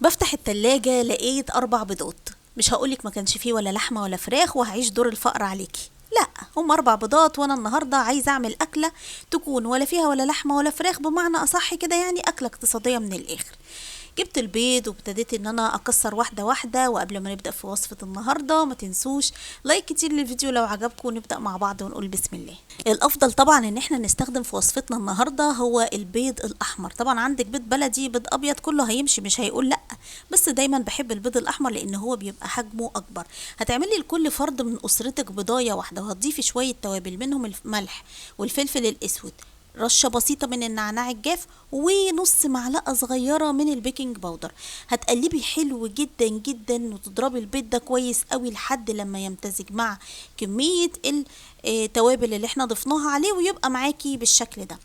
بفتح التلاجة لقيت 4 بيضات، مش هقولك ما كانش فيه ولا لحمة ولا فراخ وهعيش دور الفقر عليكي، لا هم 4 بيضات، وانا النهاردة عايزة اعمل اكلة تكون ولا فيها ولا لحمة ولا فراخ، بمعنى اصح كده يعني اكلة اقتصادية من الاخر. جبت البيض وابتديت ان انا اكسر واحدة واحدة. وقبل ما نبدأ في وصفة النهاردة ما تنسوش like كتير للفيديو لو عجبكم، ونبدأ مع بعض ونقول بسم الله. الافضل طبعا ان احنا نستخدم في وصفتنا النهاردة هو البيض الاحمر. طبعا عندك بيض بلدي بيض ابيض كله هيمشي، مش هيقول لا، بس دايما بحب البيض الاحمر لان هو بيبقى حجمه اكبر. هتعملي لكل فرد من اسرتك بيضايه واحدة، وهتضيفي شوية توابل منهم الملح والفلفل الاسود، رشة بسيطة من النعناع الجاف، ونص معلقة صغيرة من ال baking powder. هتقلبي حلو جدا جدا وتضربي البيض ده كويس قوي لحد لما يمتزج مع كمية التوابل اللي احنا ضفناها عليه، ويبقى معاكي بالشكل ده.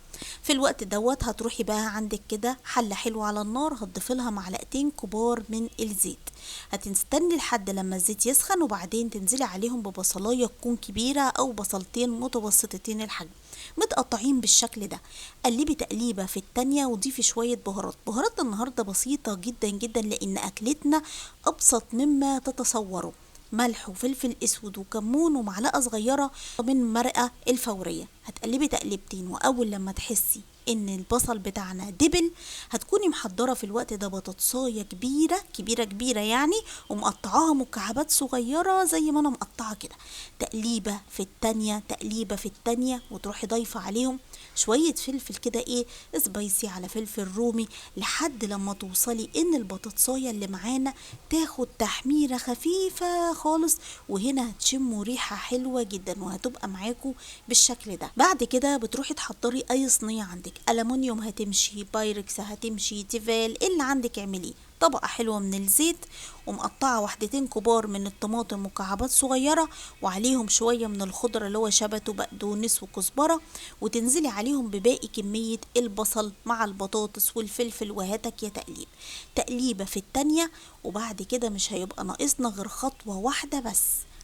في الوقت دوت هتروحي بقى عندك كده حلة حلوة على النار، هتضيفي لها معلقتين كبار من الزيت، هتستني لحد لما الزيت يسخن، وبعدين تنزلي عليهم ببصلاية تكون كبيرة او بصلتين متوسطتين الحجم متقطعين بالشكل ده. قلبي تقليبة في التانية وضيفي شوية بهارات. بهارات النهاردة بسيطة جدا جدا لان اكلتنا ابسط مما تتصوروا، ملح وفلفل اسود وكمون ومعلقة صغيرة من مرقة الفورية. هتقلبي تقلبتين، واول لما تحسي ان البصل بتاعنا دبل هتكوني محضرة في الوقت ده بطاطساية كبيرة كبيرة كبيرة يعني، ومقطعاها مكعبات صغيرة زي ما انا مقطعة كده. تقليبة في التانية تقليبة في التانية، وتروحي ضايفة عليهم شوية فلفل كده ايه سبايسي على فلفل رومي، لحد لما توصلي ان البطاطساية اللي معانا تاخد تحميرة خفيفة خالص، وهنا هتشموا ريحة حلوة جدا وهتبقى معاكم بالشكل ده. بعد كده بتروحي تحضري اي صينية عندك، ألمونيوم هتمشي، بايركس هتمشي، تيفال، اللي عندك اعمليه. طبقة حلوة من الزيت، ومقطعة واحدتين كبار من الطماطم مكعبات صغيرة، وعليهم شوية من الخضرة اللي هو شبت وبقدونس وكزبرة، وتنزلي عليهم بباقي كمية البصل مع البطاطس والفلفل، وهاتك يا تقليب تقليبة في التانية. وبعد كده مش هيبقى ناقصنا غير خطوة واحدة بس،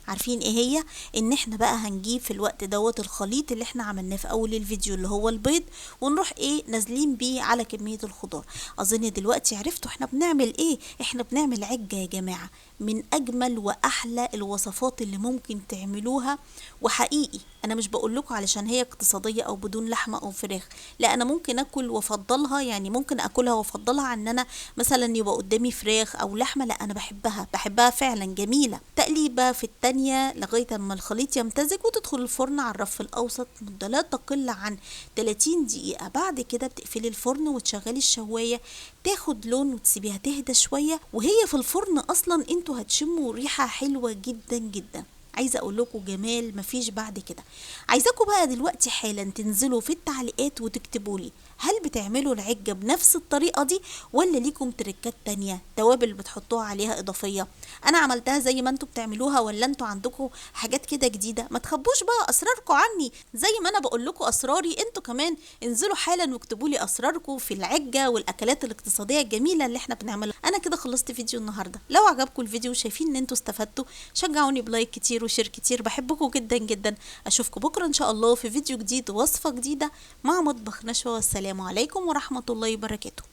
عارفين ايه هي؟ ان احنا بقى هنجيب في الوقت دوت الخليط اللي احنا عملناه في اول الفيديو اللي هو البيض، ونروح ايه نازلين بيه على كمية الخضار. اظن دلوقتي عرفتوا احنا بنعمل ايه. احنا بنعمل عجة يا جماعة، من اجمل واحلى الوصفات اللي ممكن تعملوها. وحقيقي انا مش بقول لكم علشان هي اقتصادية او بدون لحمة او فراخ، لا انا ممكن اكل وافضلها، يعني ممكن اكلها وافضلها عن ان انا مثلا يبقى قدامي فراخ او لحمة، لا انا بحبها، بحبها فعلا جميلة. تقليبة في التانية لغاية اما الخليط يمتزج، وتدخل الفرن على الرف الاوسط مدة لا تقل عن 30 دقيقة. بعد كده بتقفلي الفرن وتشغلي الشواية تاخد لون وتسيبيها تهدى شوية، وهي في الفرن اصلا انتوا هتشموا ريحة حلوة جدا جدا. عايزه اقول لكم جمال مفيش بعد كده. عايزاكم بقى دلوقتي حالا تنزلوا في التعليقات وتكتبوا لي هل بتعملوا العجه بنفس الطريقة دي ولا ليكم تريكات تانية، توابل بتحطوها عليها اضافية. انا عملتها زي ما انتوا بتعملوها ولا انتوا عندكم حاجات كده جديدة؟ ما تخبوش بقى اسراركم عني، زي ما انا بقول لكم اسراري انتوا كمان انزلوا حالا واكتبوا لي اسراركم في العجه والاكلات الاقتصادية الجميلة اللي احنا بنعملها. انا كده خلصت فيديو النهارده. لو عجبكم الفيديو وشايفين ان انتوا استفدتوا شجعوني ب like كتير و share كتير، بحبكم جدا جدا. اشوفكم بكره ان شاء الله في فيديو جديد ووصفه جديدة مع مطبخ نشوى. والسلام عليكم ورحمة الله وبركاته.